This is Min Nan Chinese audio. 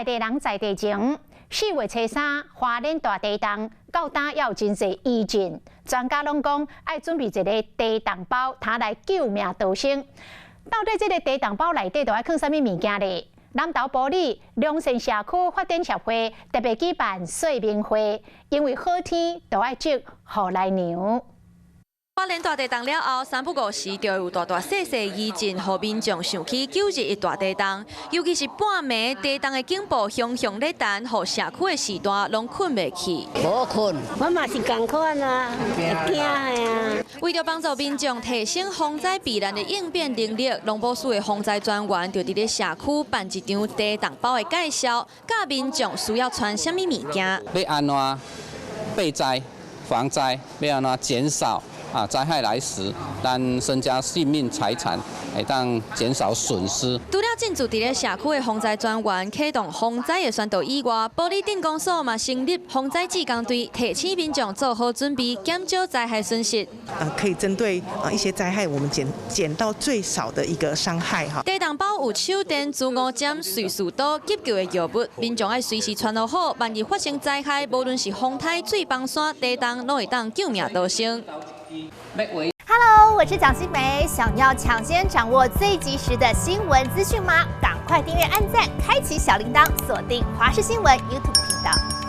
在地人在地情。4月初3，花蓮大地動，到今猶有真濟餘震，專家攏講愛準備一个地動包，通來救命逃生。到底這个地動包內底都愛囥啥物物件咧？南投埔里良善社區發展協會特別舉辦說明會，因為好天都愛祝雨來娘。花蓮大地動了後，三不五時就會有大大細細餘震，予民眾想起9·21大地動。尤其是半暝地動的警報響響咧彈，予社區的時段攏睏袂去。無睏，我嘛是仝款啊，會驚的啊。為著幫助民眾提升防災避難的應變能力，農保署的防災專員就佇咧社區辦一場地動包的介紹，教民眾需要揣啥物物件。欲按怎備災、防災，欲按怎減少啊，災害來時，咱身家性命財產會當減少損失。除了進駐佇咧社區的防災專員啟動防災的宣導以外，埔里鎮公所嘛成立防災志工隊，提醒民眾做好準備，減少災害損失。可以針對啊一些災害，我們減到最少的一個傷害哈。地動包有手電、子午針、瑞士刀、急救的藥物，民眾愛隨時揣好，萬一發生災害，無論是風颱、水崩山、地動，攏會當救命逃生。 Hello，我是蔣新梅，想要搶先掌握最及時的新聞資訊嗎？趕快訂閱、按讚、開啟小鈴鐺，鎖定華視新聞 YouTube 頻道。